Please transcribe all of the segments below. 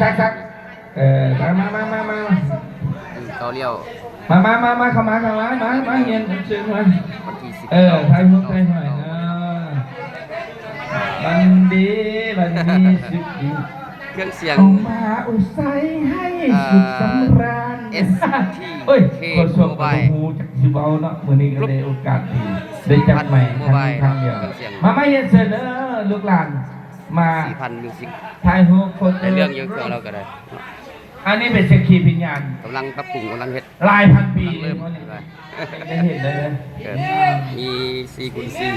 ຊັກໆ ເອີ ມາ ມາ ມາ ມາ ມາ ອືມ ເກົາລ້ຽວ ມາ ມາ ມາ ມາ ເຂົ້າມາ ເຂົ້າມາ ມາ ມາຮຽນເຊີນມາ ວັນທີສິບ ເອີ ຖ່າຍຮູບຖ່າຍຫອຍ ເອີ ວັນດີ ວັນດີສຸກດີ ເຄື່ອງສຽງ ເອົາມາອຸໄສໃຫ້ ເອີ ສຸກສຳລານ ເອສທີ ໂອ້ຍ ເຄ ໂມບາຍ ຮູ້ຈັກຊິເວົ້າເນາະ ມື້ນີ້ກໍໄດ້ໂອກາດດີ ໄດ້ຈັບໄມ ຄັ້ງ ຄັ້ງດຽວ ເຄື່ອງສຽງ ມາ ມາຮຽນເຊີນເດີລູກຫຼານ ມາ ສີ່ພັນມິວສິກ ຖ່າຍຮູບໂຟໂຕ້ ໄດ້ເລື່ອງຢູ່ເຄື່ອງລາວກໍໄດ້ ອັນນີ້ເປັນສັກຂີພິຍານ ກຳລັງປັບປຸງ ກຳລັງເຮັດ ຫຼາຍພັນປີ ກຳລັງເລີ່ມ ເລີຍ ໄດ້ເຫັນໄດ້ເລີຍ ເອີ ມີສີ່ຄູນສີ່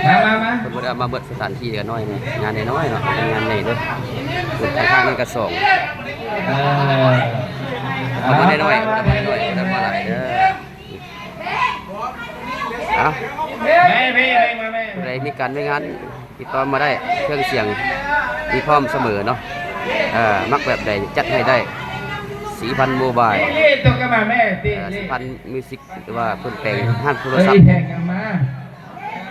ມາ ມາ ມາ ເພິ່ນບໍ່ໄດ້ເອົາມາເບິດ ສະຖານທີ່ກໍນ້ອຍ ງານນ້ອຍໆເນາະ ງານໃຫຍ່ເດີ ທາງຂ້າງນັ້ນກໍສອງ ເອີ ເພິ່ນມານ້ອຍໆ ເພິ່ນມານ້ອຍໆ ເພິ່ນມາຫຼາຍເດີ ເອົາ ແມ່ ແມ່ ແມ່ ມາແມ່ ຜູ້ໃດມີການມີງານ ຕິດຕໍ່ມາໄດ້ ເຄື່ອງສຽງມີພ້ອມສະເໝີເນາະ ເອີ ມັກແບບໃດຈັດໃຫ້ໄດ້ ສີພັນໂມບາຍ ເອີ ສີພັນມິວສິກ ຫຼືວ່າເພິ່ນແປງຮ້ານໂທລະສັບ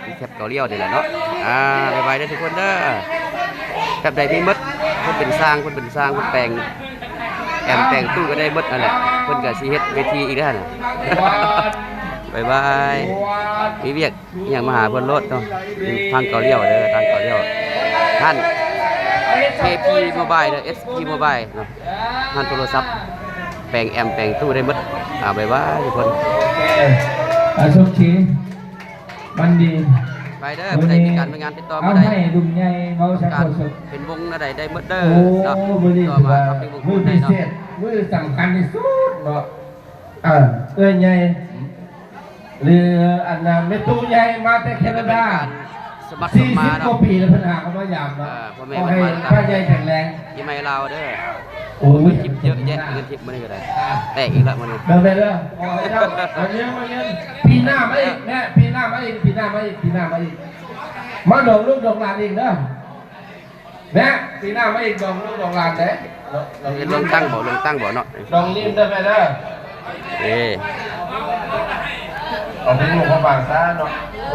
ມີແຄບເກົາລ້ຽວນີ້ແຫຼະເນາະ ອາ ບາຍບາຍເດີທຸກຄົນເດີ ແບບໃດມີໝົດ ເພິ່ນເປັນຊ່າງ ເພິ່ນເປັນຊ່າງ ເພິ່ນແປງແອມແປງຕູ້ກໍໄດ້ໝົດຫັ້ນແຫຼະ ເພິ່ນກໍຊິເຮັດເວທີອີກແລ້ວຫັ້ນນະ ບາຍບາຍ ມີວຽກ ອີຫຍັງມາຫາເພິ່ນໂລດເນາະ ທາງເກົາລ້ຽວເດີ ທາງເກົາລ້ຽວ ຮ້ານເຄພີໂມບາຍເດີ ເອສພີໂມບາຍເນາະ ຮ້ານໂທລະສັບ ແປງແອມແປງຕູ້ໄດ້ໝົດ ອາ ບາຍບາຍທຸກຄົນ ເອີ ອາ ໂຊກດີ ມັນດີ ໄປເດີ ມື້ໃດມີການມີງານຕິດຕໍ່ມາໄດ້ ເອົາໃຫ້ລຸງໃຫຍ່ເວົ້າ ຕ້ອງການເປັນວົງແນວໃດໄດ້ໝົດເດີ ໂອ້ ເນາະ ມື້ນີ້ຖືວ່າມື້ພິເສດ ມື້ສຳຄັນທີ່ສຸດເນາະ ເອີ ເອື້ອຍໃຫຍ່ ຫຼື ອັນນ່າ ແມ່ຕູ້ໃຫຍ່ມາແຕ່ແຄນາດາ ສະໝັກສະໝານເນາະ ກວ່າປີແລ້ວ ເພິ່ນຫາກໍມາຢາມເນາະ ເອີ ພໍ່ແມ່ ຂໍໃຫ້ ເພິ່ນມາ ປ້າໃຫຍ່ແຂງແຮງ ປີໃໝ່ລາວເດີ ໂອ້ຍ ເງິນທິບເຍອະແຍະ ເງິນທິບມື້ນີ້ກໍໄດ້ ແຕກອີກລະມື້ນີ້ ເດີ ເດີ ຂໍໃຫ້ເຈົ້າ ມາເຍ ມາເຍ ປີໜ້າມາອີກແມ່ ປີໜ້າມາອີກ ປີໜ້າມາອີກ ປີໜ້າມາອີກ ມາດອງລູກດອງຫຼານອີກເດີ. ແມ່ ປີໜ້າມາອີກດອງລູກດອງຫຼານເດ້ ເຮັດລົງຕັ້ງບໍ່ ລົງຕັ້ງບໍ່ເນາະ ດອງຍິ້ມເດີແມ່ເດີ ເອີ ເອົາເປັນໝູ່ຂອງບາງຊາເນາະ